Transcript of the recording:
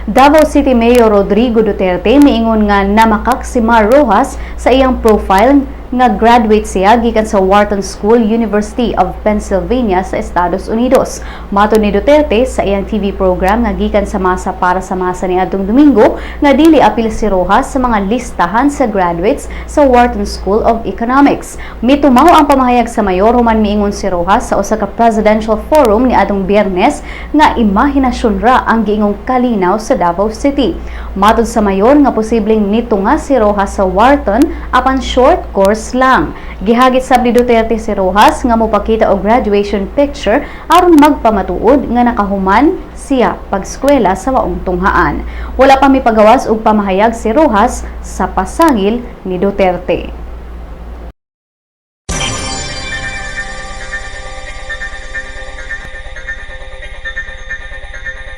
Davao City Mayor Rodrigo Duterte miingon nga namakak si Mar Roxas sa iyang profile nga graduate siya gikan sa Wharton School, University of Pennsylvania sa Estados Unidos. Matod ni Duterte sa iyang TV program nga gikan sa Masa para sa Masa niadtong Domingo nga dili apil si Roxas sa mga listahan sa graduates sa Wharton School of Economics. Mitumaw ang pamahayag sa mayor human miingon si Roxas sa usa ka presidential forum niadtong Biyernes nga imahinasyon ra ang giingong kalinaw sa Davao City. Matod sa mayor nga posibleng nitunga si Roxas sa Wharton apan short course lang. Gihagit sab ni Duterte si Roxas nga mopakita og graduation picture aron magpamatuod nga nakahuman siya pagskwela sa maong tunghaan. Wala pa mipagawas og pamahayag si Roxas sa pasangil ni Duterte.